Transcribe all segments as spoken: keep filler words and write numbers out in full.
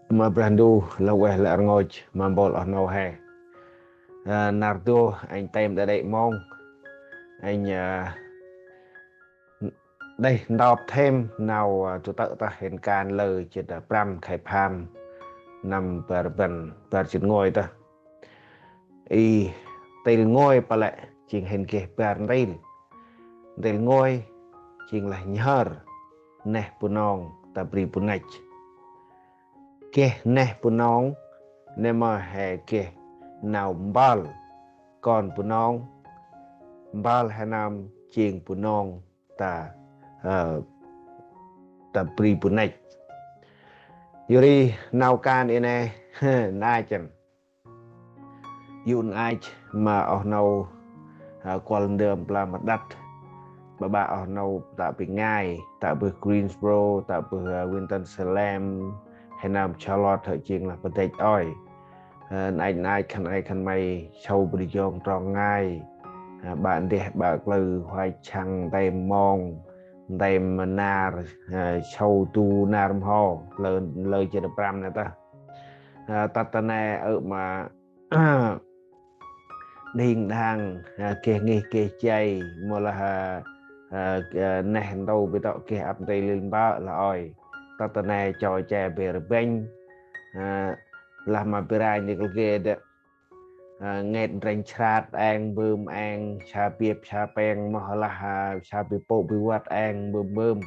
Ma Brah Ndu lah ueh lĕ rngôch ma mpôl oh nô he. Nar dôh anh tem đa đê̆ mông. Anh đeh ntop thêm nau tu tơ̆ tah hên kan lơ jê̆t prăm khay pham năm bar rbăn bar jê̆t ngôi tah. I ntil ngôi pă lĕ jêng hên geh bar ntil. Ntil ngôi jêng lah nhhơr neh Bunong ta bri bu năch. Geh neh Bunong nê ma he geh nau mbal kon Bunong, mbal he nơm jêng Bunong ta ta bri bu năch. Yor ri nau kan i nê na chăn yŭ năch ma oh nô kuăl ndơm pla ma đăt. Ƀaƀă oh nô tă bơh ngai, tă bơh Greensboro, tă bơh Winston-Salem, he nơm Charlotte hơ jêng lah pơdăch ôi. Năch năch khân ay khân may sâu bri jong trong ngai. Ƀă ndeh ƀă klơ huay chăng tem mông, tem nar, sâu tu nar mho, lơ lơ jê̆t prăm nê tah. Tât ta nê ơ ma đing đang, geh ngih geh chay, mâu lah neh ntô bi tŏ geh ăp ntil lil mbơ̆ lah ôi. Tât ta nê cho che ber bênh, lah ma bi ranh ni kal gê đê. Ngêt ndrănh srat êng bơm êng, sa biêp sa pêng, mâu lah sa bi pôk bi văt êng bơm bơm.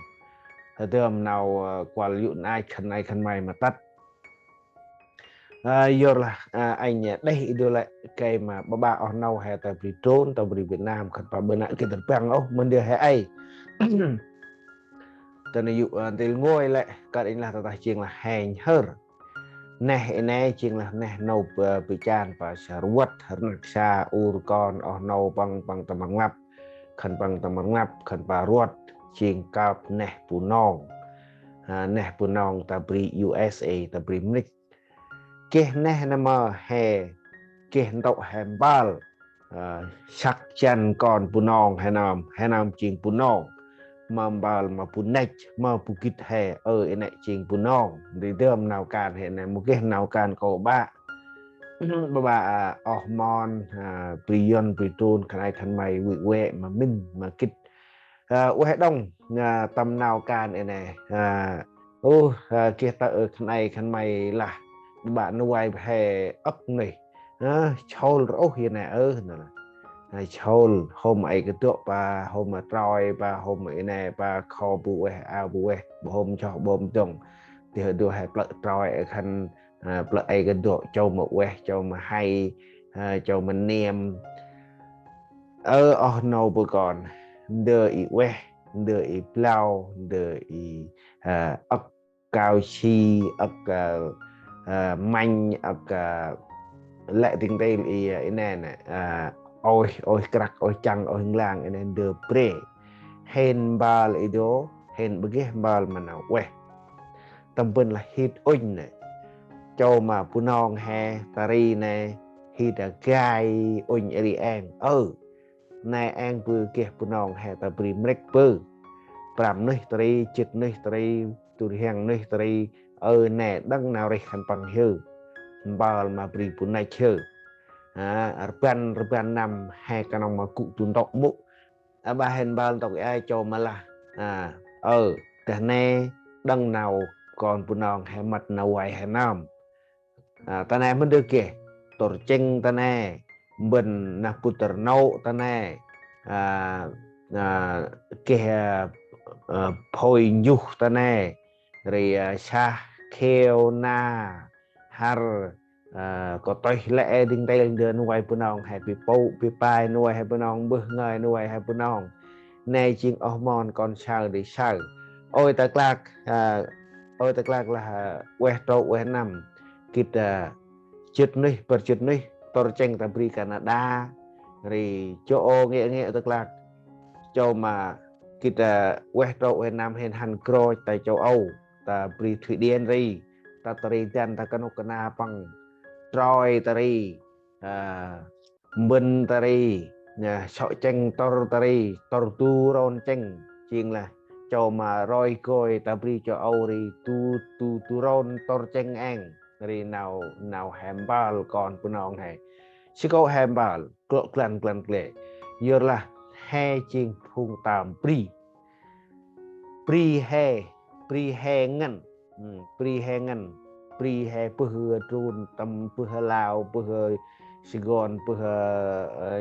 Hơ dơm nau kuăl yŭ năch khân ay khân may ma tât. Yor lah anh đeh i dô lĕ kay ma ƀaƀă oh nô he ta bri Drôn, ta bri Việt Nam, khân pă ƀơ nă gĭt rbăng ôh, mân dê he ay. Ta nê yŭ ntil ngôi lĕ, kơt anh lah ta tah jêng lah he nhhơr. Neh i nê jêng lah neh nôp bi chan pă sa rvăt, rnăk sa ur kon oh nô păng păng tâm rnglăp, khân păng tâm rnglăp, khân pă rvăt jêng kơp neh Bunong. Neh Bunong ta bri U S A, ta bri Mrĭch. Geh neh nê ma he, geh ntŭk he mbal săk jăn kon Bunong he nơm, he nơm jêng Bunong. Ma mbal ma bu năch, ma bu gĭt he, ơ i nê jêng Bunong. Ri dơm nau kan he nê, mâu geh nau kan kô ƀă. Ƀaƀă oh mon, bri Yuăn, bri Drôn, khân ay khân may vĭ vê ma mĭn, ma gĭt. Ueh đŏng tâm nau kan i nê. Ơ, geh tơ̆ khân ay khân may lah ƀaƀă nê vay he âk nuyh. Sôl rôh i nê ơ, sôl hôm ay kdŏ pa, hôm troi pa, hôm i nê pa, kho bu ueh, ao bu ueh, ƀa hôm choh ƀa hôm dŏng. Tih dô he plơ̆ troi khân, plơ̆ ay kdŏ, châu ma ueh, châu ma hay, châu ma niêm. Ơ oh nô bơh kon, ndơ i ueh, ndơ i blau, ndơ i âk kao si, âk mănh, âk lĕ dĭng ntil i i nê nê, ôi, ôi krăk, ôi chăng, ôi nglang i nê ndơ bre. Hên mbal i dô, hên ƀơ geh mbal ma nau ueh. Tâm bân lah hit ŭnh nê. Châu ma Bunong he ta ri nê, hit a gai ŭnh ri êng. Ơ, nê êng bơh geh Bunong he ta bri Mrĭch bơh. Prăm nuyh ta ri, jât nuyh ta ri, du rhiăng nuyh ta ri. Ơ, nê đăng nau rêh khân păng hiơ. Mbal ma bri bu năch hiơ. Rbăn, rbăn năm he knŏng ma gŭ du ntŭk mŭk. Aƀaơ hên mbal ntŭk i ai châu ma lah. Ơ, dah nê đăng nau kon Bunong he mât nau vay he nơm. Ta nê mân dơ geh, tôr chĭng ta nê, mbân nah pŭt rnôk ta nê, geh phôi njuh ta nê, ri sah, kheo, na, hăr, kôtôih lĕ ê dĭng ntil ndơ nê vay Bunong he bi pŭ, bi pai nê vay he Bunong, mbơh ngơi nê vay he Bunong. Nê jêng oh mon kon saơ di saơ. Ôi ta klak, ôi ta klak lah ueh trôk ueh năm. Gĭt jât nuyh, bar jât nuyh, tôr chĭng ta bri Canada, ri châu Âu ngê̆ ngê̆ ta klak. Châu ma gĭt ueh trôk ueh năm hên hăn grôch ta châu Âu, ta bri Thụy Điển ri, ta ta ri dăn ta knŭk kna păng, trôi ta ri, mbân ta ri, sŏ chĭng tôr ta ri, tôr du rôn chĭng, jêng lah Chô ma roi gôi ta bri chô âu ri tu, tu, tu ron tor cheng eng. Ri nau, nau he mbal kon Bunong he. Si kô he mbal, klô glan glan gle. Yor lah he jêng phung tam bri. Bri he, bri he ngăn. Hmm, bri he ngăn. Bri he bơh trun tâm bơh Lao, bơh Sài Gòn, bơh, ơ,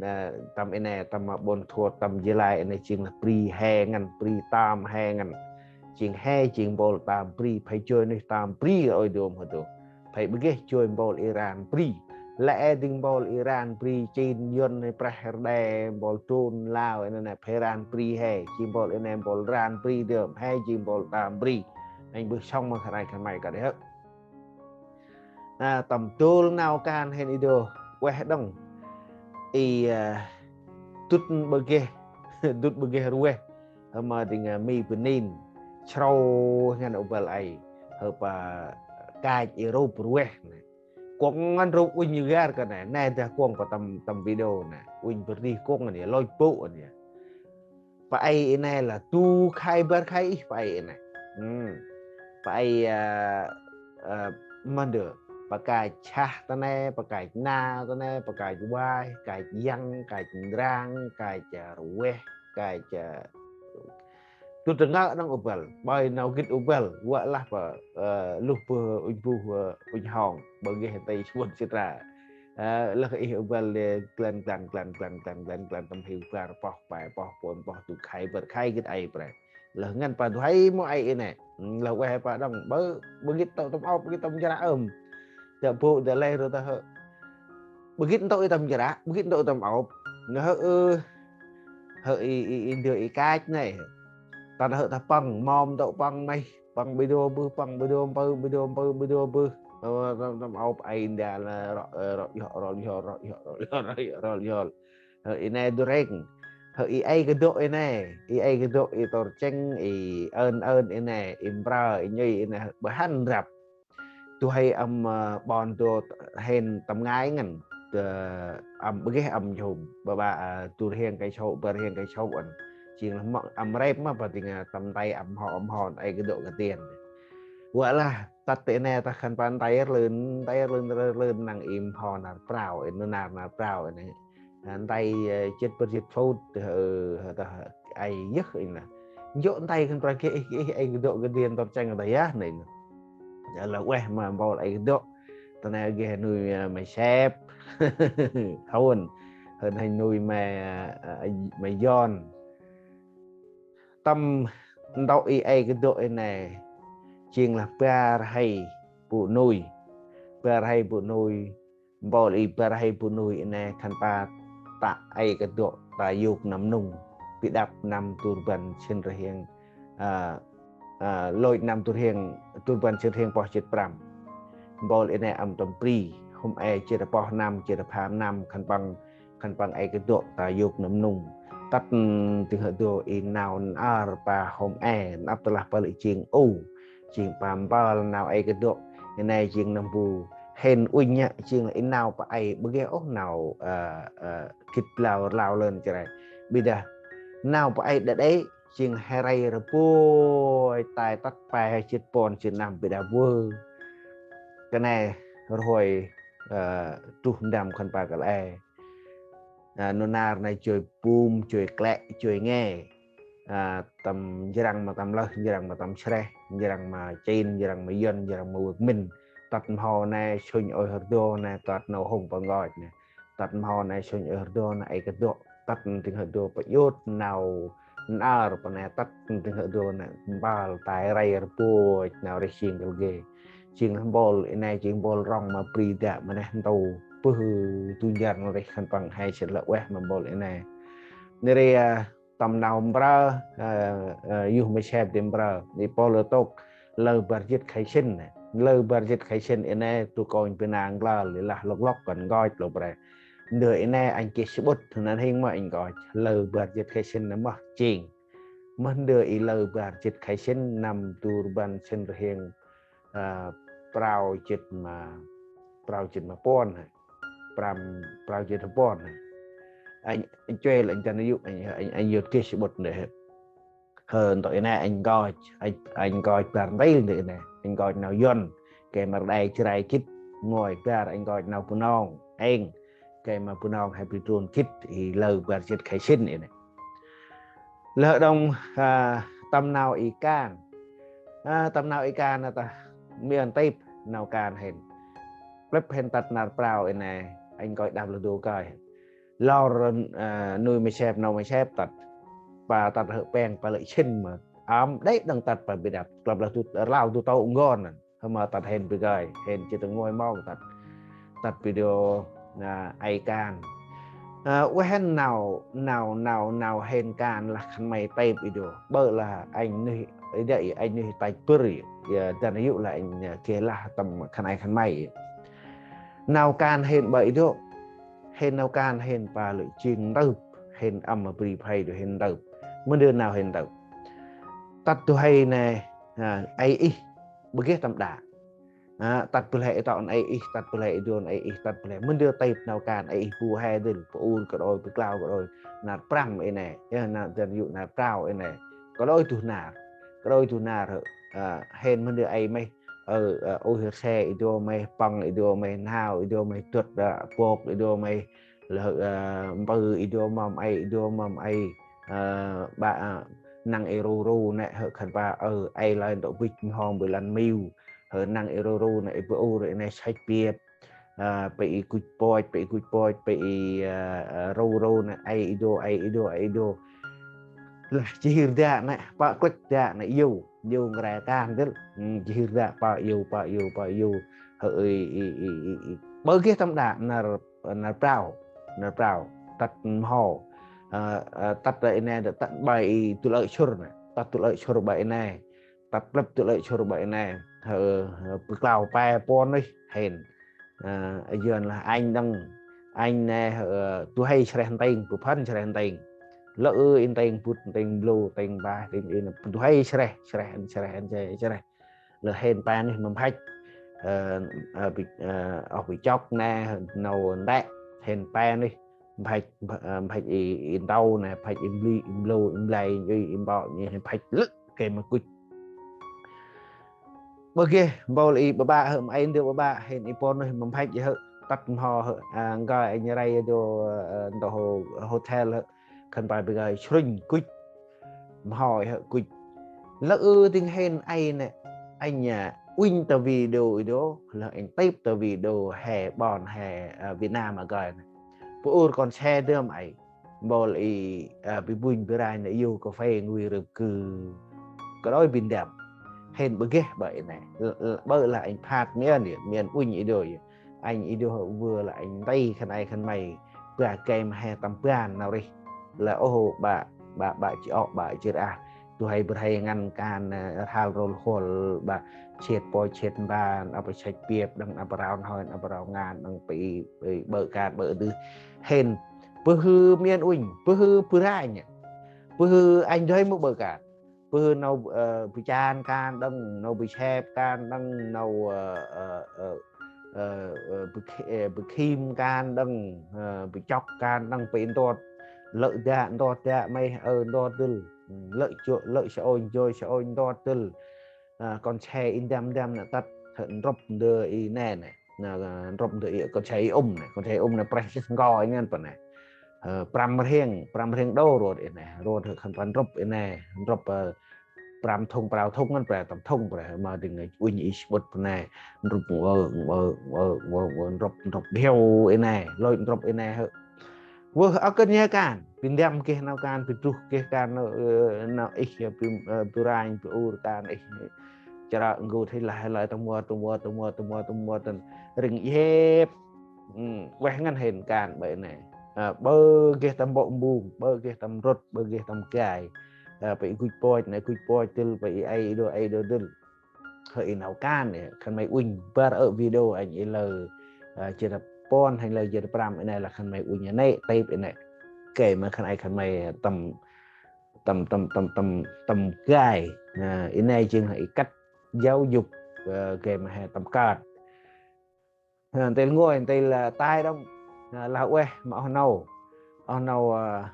ơ, tâm i nê, tâm Buôn Thuột, tâm Gia Lai, i nê jêng lah bri he ngăn, bri tam he ngăn. Jêng he, jêng mpôl tam bri, phe joi nuyh tam bri, ôi dôm hơ dôm. Phe bơh geh joi mpôl Iran bri. Lĕ e dâng mpôl Iran bri, Chin, Yuan, Prah, Rđê, mpôl Trun, Lao, i nê nê, phe ran bri he, jêng mpôl i nê mpôl ran bri dơm, he jêng mpôl tam bri. Anh bơh sŏng ma khân ay khân may kơt hơ. Na, tâm dôl nau kan hên i dô, ueh đŏng. I, ơ, dŭt bơh geh, dŭt bơh geh rueh. Hơ ma ding, ơ, Mi Bơnin. Chrâu ngăn u băl ay. Hơ pa kach i rup rueh nê. Kuŏng ngăn rup unh gar kơ nê. Nê dah kuŏng pa tâm, tâm video nê. Unh bơh rih kuŏng nê. Lôch bôk nê. Pa ay i nê lah du khay bar khay ih pa ay i nê. Hmm. Pa ay, ơ, ơ, mân dơ. Pa kach chah ta nê, pa kach na ta nê, pa kach waih, kach yang, kach ndrăng, kach, ơ, rueh, kach, ơ, dŭt rngă đŏng u băl. Bai nau gĭt u băl. Wă lah pa, ơ, luh bơh unh buh, ơ, unh hong. Bơh geh tây suôn sitra. Ơ, lah ih u băl lĕ glan, glan, glan, glan, glan, glan, glan, tâm hiu bar poh, pai poh, puăn poh, du khay bar khay gĭt ay pre. Lah ngăn pa du hay mâu ay i nê. Lah ueh pa đŏng, bơ, bơ gĭt tŏ tâm ôp, bơ gĭt tâm jra ơm. Dah bôk, dah lĕ rô ta hơ. Bơ gĭt tŏ i tâm jra, bơ gĭt tŏ i tâm ôp. Ngăn hơ, ơ, hơ i, i, i ndơ i kach nê. Ta hơ ta păng, mom tŏ păng meh, păng bê đô bưh, păng bê đô mpơ, bê đô mpơ, bê đô bưh. Ơ, tâm, tâm ôp ay nda lah rŏ, ơ, rŏ yŏ, rŏ yŏ, rŏ yŏ, rŏ yŏ, rŏ yŏ, rŏ yŏ. Hơ i nê du reng. Hơ i ay kơ dôk i nê. I ay kơ dôk i tor cheng i ơn ơn i nê. I mprơ i nhui i nê. Bơh hăn rap. Du hay ăm, ơ, ƀon dô hên tâm ngai ngăn. Tơ ăm bơh geh ăm jôm. Bơ ba, ơ, du rhiêng kay sâu, bơ rhiêng kay sâu ăn. Jêng lah mŏ ăm rep ma bơ ding, ơ, tâm tay ăm hŏ, ăm hŏ, ay kơ dôk kơ tiên. Wă lah, tât tê nê ta khân păng tay rlưn, tay rlưn, rlưn năng im hŏ nar prao, in nar nar prao, in. Ntai, ơ, jêt bơr jêt phŭt, ơ, hơ ta ay yơh êng nă. Njŏ ntai khân păng geh ih, ih, ih, ay kơ dôk kơ dien tor cheng ta yah nê. Lah ueh ma mpôl ay kơ dôk. Ta nê geh nuih, ơ, ma Sep. Hôn. Hên hên nuih ma, ơ, ma Yon. Tâm ntŭk i ay kơ dôk i nê. Jêng lah bar hay bu nuih. Bar hay bu nuih. Mpôl i bar hay bu nuih i nê khân păng ta ay kơ dôk ta yôk năm nŭng. Bi đăp năm du rbăn sĭn rhiêng, ơ, ơ, lôch năm du rhiêng, du rbăn sĭn rhiêng poh jêt prăm. Mpôl i nê ăm tâm bri, hôm e jêt poh năm, jêt pham năm, khân păng, khân păng ay kơ dôk ta yôk năm nŭng. Tât dâng hơ dô i nau n'ar pa hôm e, n'ăp tơlah pâl i jêng u, jêng pa mpơl nau ay kơ dôk. I nê jêng năm bu hên unh nhă jêng lah i nau pa ay bơ geh ôh nau, ơ, ơ, gĭt blau rlau lơn chrai. Bi dah nau pa ay đa đê jêng he rai rpui tay tât pe he jêt puăn jêt năm bi dah vơ. Kơ nê rhuay, ơ, truh ndăm khân păng kăl e. Ơ, nunar nê joi bum, joi klĕ, joi nge. Ơ, tâm njrăng ma tâm lơh, njrăng ma tâm sreh, njrăng ma Chin, njrăng ma Yuăn, njrăng ma Việt Minh. Tât mho nê sŭnh ôi hơr dô nê, tât nô hông păng ngôch nê. Tât mho nê sŭnh ôi hơr dô nê, ay kơ dôk. Tât dâng hơ dô pa yôt nau n'ar pa nê, tât dâng hơ dô nê, mpơl tay rai rpui nau rêh jêng kăl geh. Jêng lah mpôl i nê, jêng mpôl rŏng ma bri dak ma neh ntu. Bơh du njar nô rêh khân păng he sĭt lah ueh ma mpôl i nê. Nê ri, ơ, tâm nau mprơ, ơ, ơ, yuh ma Sep di mprơ, di pôl lơ tôk, lơ bar jêt khay sĭn nê. Lơ bar jêt khay sĭn i nê, du kônh bi nang glal, i lah lôk lôk kăn ngôch lôk bre. Ndơ i nê anh geh sƀŭt, năn hing ma anh ngôch, lơ bar jêt khay sĭn nê mơh jêng. Mơh ndơ i lơ bar jêt khay sĭn năm du rbăn sĭn rhiêng, ơ, prao jêt ma, prao jêt ma puăn hê. Prăm, prao jêt ma puăn hê. Anh, anh chuê lah anh dăn yŭ, anh, anh, anh yŭt geh sƀŭt nê hê. Hơ ntŭk i nê anh nkoch, anh, anh nkoch bar ntil ntŭk i nê, anh nkoch nau Yuăn, gay ma rđê Jrai gĭt, ngơi bar anh nkoch nau Bunong, êng, gay ma Bunong he bri trôn gĭt, i lơ bar jêt khay sĭn i nê. Lơ đŏng, a, tâm nau i kan. A, tâm nau i kan nê ta, miên tip nau kan hên. Plep hên tât nar prao i nê, anh nkoch đăp lơ du kơi. Lor, a, nuih ma sep, nau ma sep tât. Pa tât hơ peng, pa lĕ sĭn ma. Ăm đê̆ đŏng tât pa bi đăp. Klăp lah du, rlau du tâu ngon năn. Hơ ma tât hên bi gơi, hên jêh tơ ngơi mâu tât. Tât video, a, ay kan. A, ueh hên nau, nau, nau, nau hên kan lah khân may têp i dô. Bơ lah anh nuih, i dê anh nuih tach bơr i. Ya, dăn yŭ lah anh, a, geh lah tâm khân ay khân may. Nau kan hên bơ i dô. Hên nau kan hên pa lŭ jêng ntơp. Hên ăm ma bri phay dô hên ntơp. Mơ̆n dơ nau hên ntơp. Tât du huê nê, a, ay ih, bơ geh tâm đă. A, tât bơh lĕ i tŏ nê ay ih, tât bơh lĕ i dô nê ay ih, tât bơh lĕ. Mơ̆n dơ têp nau kan ay ih bu he dơl, bu ur kađôi, bu klao kađôi. Nar prăm i nê, ya, nar dăn yŭ nar prao i nê. Kađôi duh nar, kađôi duh nar hơ, a, hên mơ̆n dơ ay meh, ơ, ơ, ôi hơ se i dô meh, păng i dô meh, nau i dô meh, dŭt, a, bôk i dô meh, lơ, a, mpư i dô mâm ay, i dô mâm ay, a, ba, a, năng i ru ru nê hơ khân pa, ơ, ay lơi ntŭk bĭch mhong bơ lăn miu, hơ năng i ru ru nê i bu ur i nê săch biêp, a, pa i kuch poch, pa i kuch poch, pa i, a, a, ru ru nê ay i dô, ay i dô, ay i dô. Lah jêh ri dak nê, pa klek dak nê, yô, yô ngre kan dơl. Hmm, jêh ri dak pa yô, pa yô, pa yô. Hơ i, i, i, i, i. Bơ geh tâm đă nar, nar prao, nar prao. Tât mho. A, a, tât i nê, tât ba i du lơ̆ sŭr nê. Tât du lơ̆ sŭr ba i nê. Tât plep du lơ̆ sŭr ba i nê. Hơ, hơ, bu klao pe puăn ih, hên. A, Yuăn lah anh đŏng. Anh nê, hơ, du huê sreh nting, bu phăn sreh nting. Lơ ư i nting, bŭt nting, blô, nting, bah, nting, i nê, du huê sreh, sreh, sreh, sreh, sreh. Lơ hên pe nuyh ma mphăch. Ơ, ơ, bi, ơ, oh bi chok nê, nau ndĕ, hên pe nuyh. Mphăch, mph-, ơ, mphăch i, i ntâu nê, mphăch i mbli, i mblô, i mblai, i, i mbŏ, i hên mphăch lĕ, gay ma kuch. Bơ geh, mpôl i ƀaƀă hơ, ma ay ndơ ƀaƀă, hên i pô nuyh ma mphăch i hơ, tât mho hơ, a, ngơi anh rai dô, ơ, ntô hô-, hotel hơ, khân pă bi gơi srŭnh kuch, mho i hơ kuch. Lơ ư dâng hên ay nê, anh, a, uănh ta video i dô, lơ anh têp ta video he ƀon he, a, Việt Nam a gơi nê. Bu ur kon se dơm ay. Mpôl i, a, bi buñ bi ranh nê, yô kaphê ngui rơp kư. Kađôi bi ndăm. Hên bơ geh bơ i nê. L-, l-, bơ lah anh phat miên i, miên uănh i dô i. Anh i dô hơ vơ lah anh nti khân ay khân may. Ba gay ma he tâm ban nau rih. Lah ôh ba, ba, ba ji ŏk, ba ji rah. Du huê bơh huê ngăn kan, a, rhal rôl hôl, ba siet pô siet mban, apa săch biêp, đăng apa rau nhoi, apa rau ngan, đăng pi, pi, bơ kan, bơ dư. Hên, bơ hư miên uănh, bơ hư bơ ranh. Bơ hư anh du huê mâu bơ kan. Bơ hư nau, ơ, bơ chan kan, đăng nau bơ sep kan, đăng nau, ơ, ơ, ơ, ơ, ơ, bơ khi-, ơ, bơ khim kan, đăng, ơ, bơ chok kan, đăng pi ndot. Lơ dak, ndot dak, meh, ơ, ndot dul. Lơ jô, lơ sa ônh, jô sa ônh, ndot dul. A, kon se i ndăm ndăm nê tât, hơ ndrŭp ndơ i nê nê. Nê, a, ndrŭp ndơ i kon se i um nê. Kon se i um nê preh sĭt ngo i ngăn pơ nê. Ơ, prăm rhiêng, prăm rhiêng đô rôt i nê. Rôt hơ khân pă ndrŭp i nê. Ndrŭp, ơ, prăm thŭng, prao thŭng ngăn preh, tâm thŭng preh. Ma dâng uănh i sƀŭt pơ nê. Ndrŭp ngơ, ngơ, ngơ, ngơ, ngơ, ndrŭp, ndrŭp hiu i nê. Lôch ndrŭp i nê hơ. Vơh, ơ, kơt nhê kan, bi ndăm geh nau kan, bi druh geh kan, nau, ơ, nau ih, ơ, bi, ơ, bi ranh, bi ur kan ih. Chra ngu thih lah, lah, tâm mơ, tâm mơ, tâm mơ, tâm mơ, tâm rinh yep. Ư, veh ngăn hên kan bơ i nê. Ơ, bơ geh tâm bŏ mbung, bơ geh tâm rŭt, bơ geh tâm gai. Ơ, bơ i kuch poch, nê kuch poch dul, bơ i ai đô, ai đô dul. Hơi i nau kan nê, khân may uănh bar ơ video anh i lơ, a, jêt puăn, hên lơ jêt prăm i nê lah khân may uănh i nê, têp i nê. Gay ma khân ay khân may tâm, tâm, tâm, tâm, tâm, tâm gai. A, i nê jêng hơi i cách giáo dục, a, gay ma he tâm kat. A, ntil ngôi, ntil, a, tai đŏng. A, lah ueh ma oh nâu. Oh nâu, a,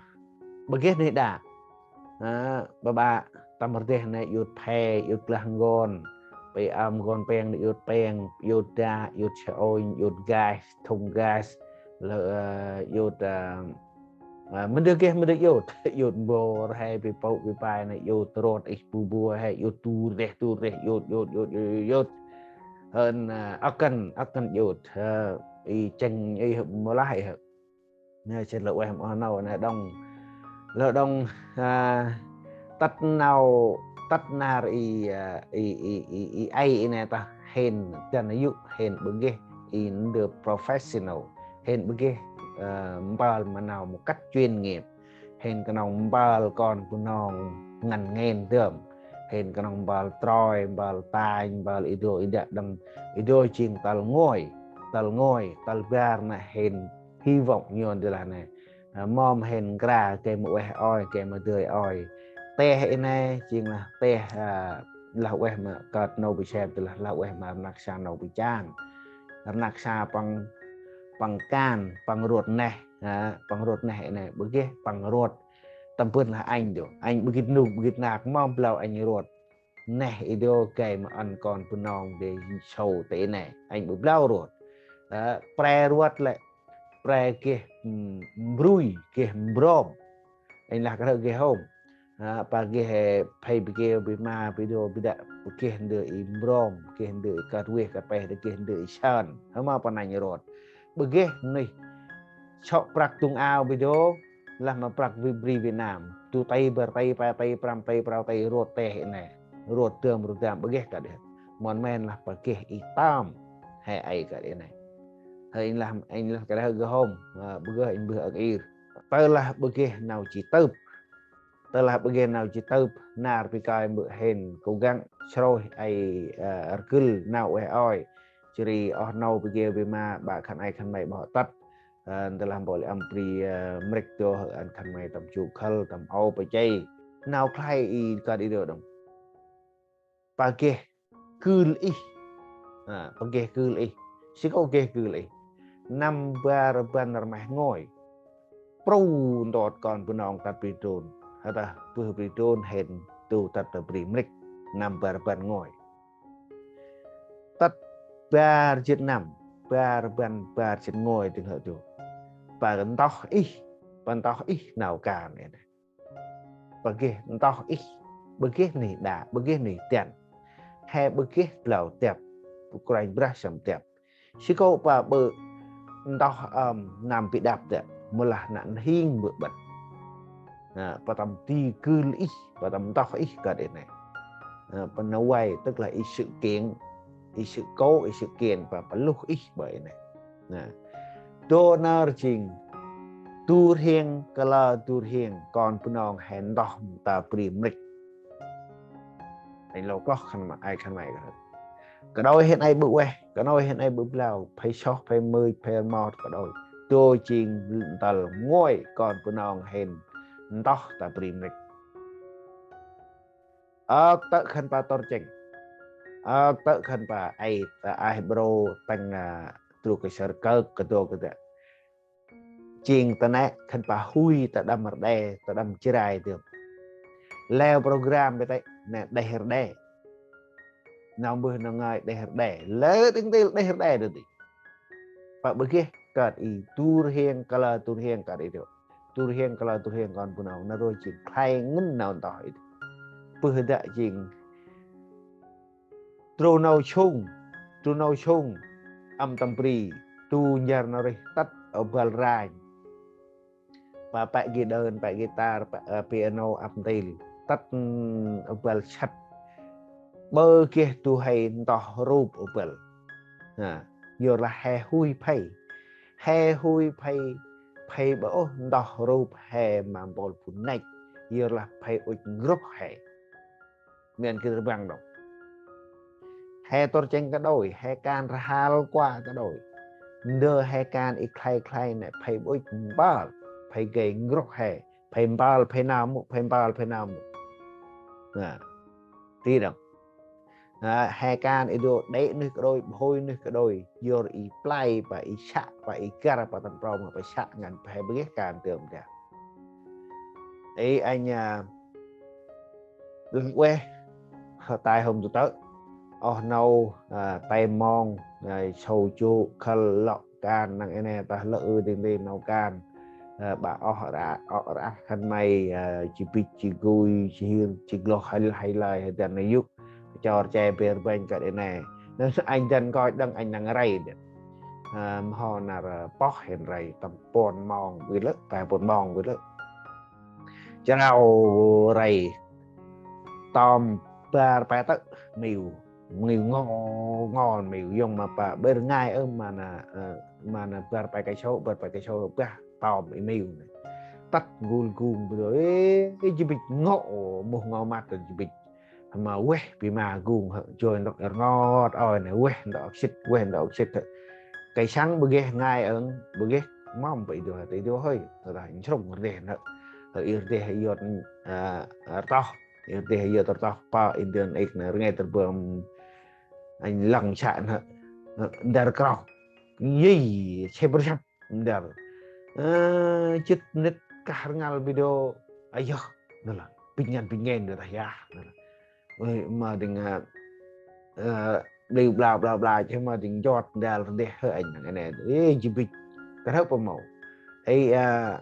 bơ geh nuyh đă. A, bơ ba. tâm rdeh nê iôt phe, iôt klah ngon. Pe am ngon peng nê iôt peng, iôt da, iôt xe ônh, iôt gas, thùng gas. Lơ, ơ, iôt, ơ, ơ, mân dơi geh, mân dơi iôt. Iôt mbor he, pe pôk, pe pai nê iôt rôt ih bu bu he, iôt tu reh, tu reh, iôt, iôt, iôt, iôt, iôt. Hơn, ơ, âk kăn, âk kăn iôt. Ơ, i cheng, i mâu lah i hơ. Nê, sĭt lơ ueh mâu nau nê đŏng. Lơ đŏng, a, tât nau, tât nar i, a, i, i, i, i ay i nê ta hên dăn yŭ, hên bơ geh i ndơ professional, hên bơ geh, a, mbal ma nau một cách chuyên nghiệp, hên knŏng mbal kon Bunong ngăn ngên dơm, hên knŏng mbal troi, mbal tanh, mbal i dô i dă đŏng, i dô jêng tal ngôi, tal ngôi, tal bar nê hên hy vọng nhôn dơ lah nê. A, mâm hên nkra gay ma ueh ôi, gay ma dơi ôi. Teh i nê jêng lah teh, a, lah ueh ma kơt nô bi sem dơ lah, lah ueh ma rnăk sa nô bi chan. Rnăk sa păng, păng kan, păng rôt neh, a, păng rôt neh i nê, bơ geh păng rôt. Tâm bơh lah anh dô, anh bơ gĭt nôk, bơ gĭt nak, mâm blau anh rôt. Neh i dô gay ma ăn kon Bunong dê sâu tê i nê, anh bơ blau rôt. A, pre rôt lĕ, pre geh, ừm, mbrui, geh mbrom. Anh lah kơt geh hôm. A, pa geh, ơ, phay bi geh, bi ma, bi dô, bi dă, bi geh ndơ i mbrom, bi geh ndơ i kơt weh, kơt peh, bi geh ndơ i sơnh. Hơ ma pa nanh rôt. Bi geh nuyh. Sŏk prăk tung ao bi dô, lah ma prăk bri Việt Nam. Du tay, bar tay, pa tay, prăm tay, prao tay, rôt teh i nê. Rôt dơm, rôt dơm, bi geh kơt i. Mon men lah bi geh i tơm. He ay kơt i nê. Hơi anh lah, anh lah kơt geh hôm, a, bi geh anh bơh âk ir. Tơ lah bi geh nau ji tưp. Tơ lah bi geh nau ji tưp, nar bi kơi mbơ̆ hên, kŏ găng, srôih ay, a, rgâl nau ueh ôi. Jêh ri oh nô bi geh bi ma, ƀă khân ay khân may ƀơh tât. A, tơ lah mpôl i âm bri, a, mrêk dô hơ ăn khân may tâm jô khâl, tâm âu pa chay. Nau khlay i kơt i dô đŏng. Pa geh gưl ih. A, pa geh gưl ih. Si kŏ geh gưl ih. Năm bar rbăn rmeh ngôi. Pru ntôt kon Bunong tât bri Drôn. Hơ ta bơh bri Drôn hên du tât ta bri mrêk. Năm bar rbăn ngôi. Tât bar jêt năm, bar rbăn bar jêt ngôi dâng hơ du. Pa ntoh ih, pa ntoh ih nau kan i nê. Bơ geh ntoh ih, bơ geh nuyh đă, bơ geh nuyh dăn. He bơ geh blau dăp, bơ Kôranh Brah săm dăp. Si kŏ pa bơ ntoh, ơm, năm bi đăp dăp, mâu lah nă n'hing bơ̆ băt. Nă, pa tâm di gưl ih, pa tâm ntoh ih kơt i nê. Nă, pa nau vay, tức là i sự kiện, i sự cố, i sự kiện, pa, pa luh ih bơ̆ i nê. Nă, dô nar jêng du rhiêng, kalơ du rhiêng, kon Bunong he ntoh ta bri mrêk. Anh lô kloh khân ma-, ay khân may kơt. Kađôi hên ay bơ̆ ueh, kađôi hên ay bơ̆ blau, phay soh, phay mưch, phay rmot, kađôi. Dô jêng tal ngôi kon Bunong hên ntoh ta bri mrêk. Ơ, tơ̆ khân pa tôr cheng. Ơ, tơ̆ khân pa ay, ta ay bro tăng, a, tru kơ sar kơ, kơ dô kơ dă. Jêng ta nê khân pa hui ta đăm rđe, ta đăm Jrai dơm. Leo program bê tê, nê đeh rđe. Nau mbơh nau ngơi đeh rđe. Lơ đing têl đeh rđe dơ dih. Pa bơ geh kơt i du rhiêng, kalơ du rhiêng kơt i dô. Du rhiêng, kalơ du rhiêng kon Bunong, nau rô jêng khlay ngăn nau ntoh i dô. Bơh dă jêng Trô nau sông, trô nau sông, âm tâm bri, tu njar nau rêh tât, ơ, băl ranh. Pa pă ghi đơn, pă guitar, pă, ơ, piano, ăp ntil, tât, ơ, băl săt. Bơ geh du hay ntoh rup, ơ, băl. Ha, yorlah he hui phay. He hui phay, phay bơ ôh ntoh rup he ma mpôl bu năch. Yorlah phay ŭch ngroh he. Mian gĭt rbăng đŏng. He tôr cheng kađôi, he kan rhal kuă kađôi. Ndơ he kan i khlay khlay nê phay bôch mpal, phay gay ngroh he, phay mpal phay nau mŭ, phay mpal phay nau mŭ. Nă, ti đŏng. Nă, he kan i dô đê̆ nuyh kađôi, bhôi nuyh kađôi, yor i play pa i săk, pa i găr, pa tâm prong, pa săk ngăn phe bơgeh kan tơm dah. Ê, anh, a, Lăng ueh, hơ tay hôm du tơ̆. Oh nâu, a, tay mong, a, sâu chô khăl lŏ kan năng ene tah lơ ư ding ding nau kan. A, ba oh ra, oh ra khăn may, a, chi bich, chi gui, chi hir, chi gloh hay hay lai hay dan na yuk. Chor che ber banh kat ene. Nên anh dân coi đăng anh năng rây đen. A, mho nar, a, poh hen rây tăm pon mong vi lơ, pa pon mong vi lơ. Chau rây tom bar pe tơ̆ miu, miu ngo, ngo miu yong ma pa ber ngai ơ ma na, ơ, ma na bar pe cây số, bar pe cây số bah tom i miu nê. Tât gul gung bro, ê, ê, ji bich ngo, muh ngo mat ji bich. Ma ueh bi ma gung hơ, joi ndŏk er ngot, ôi nê, ueh ndŏk sĭt, ueh ndŏk sĭt hơ. Cây săng bơ geh ngai ơ, bơ geh mâm bơ i dô, i dô hơi, tơ dah nsrung rđeh nơ. Hơ i rđeh i yot, a, rtoh, i rđeh i yot rtoh, pa i dơn ik nơ, rngai tơ bơm, anh lăng sa nơ, nơ, ndar kroh. Yi, se bơ sap, ndar. Ơ, chit nit kah rngal video, ayơ, nơ la, binh ngan, binh ngen, nơ la, ya, nơ la. Ôi, ma ding, a, a, bliu bla bla bla, chơ ma ding jot ndal rđeh hơ anh năng ene. Ê, ji bich, kơ hơ pa mâu. Ê, a,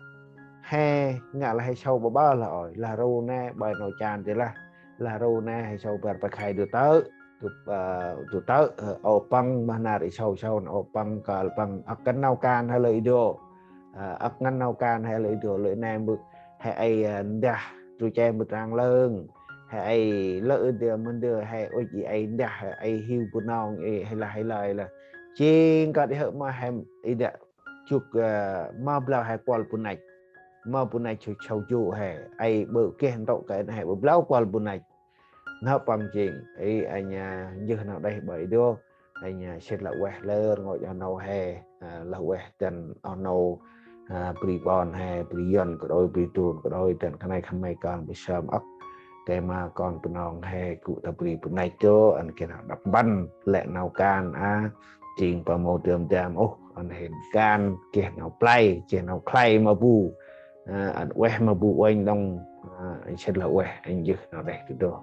he, ngă lah he sâu ba ba lah ôi, lah ru nê, bai nô chan tê lah, lah ru nê, he sâu bar pa khai du tơ̆, du, a, du tơ̆, ơ, ô păng, mah nar i sâu sâu, ô păng, kal păng, ăk ngăn nau kan, hơ lơ i dô. A, ăk ngăn nau kan, he lơ i dô, lơ i nê mbư, he ai, a, ndah, tru che mbư trang lơng, he ai lơ i dô, mân dô, he ŭch i ai ndah, he ai hiu bu nong, i, he lah, he lah, he lah. Jêng kơt i hơ ma he, i dah, chuk, a, ma blau he kuăl bu năch. Ma bu năch chuk chau ju he, ai bơ keh ntŭk kơ he bơ blau kuăl bu năch. Nau păng jêng, i anh, a, njơh nau đeh bai dô, anh, a, sĭt lah ueh lơ rngôch oh nâu he, a, lah ueh dăn oh nâu, a, bri ƀon he, bri Yuăn kơ đôi, bri Đôn kơ đôi, dăn khân ay khân may kon bri sơm âk. Kei ma kon Bunong he, gŭ ta bri bu năch dô, ăn kei nau đăp mpăn, lĕ nau kan, a, jêng pa mâu dơm dam, ôh, ăn hên kan, geh nau play, geh nau khlay ma bu, a, ăn ueh ma bu uănh đŏng, a, anh sĭt lah ueh, anh njơh nau đeh tu dô.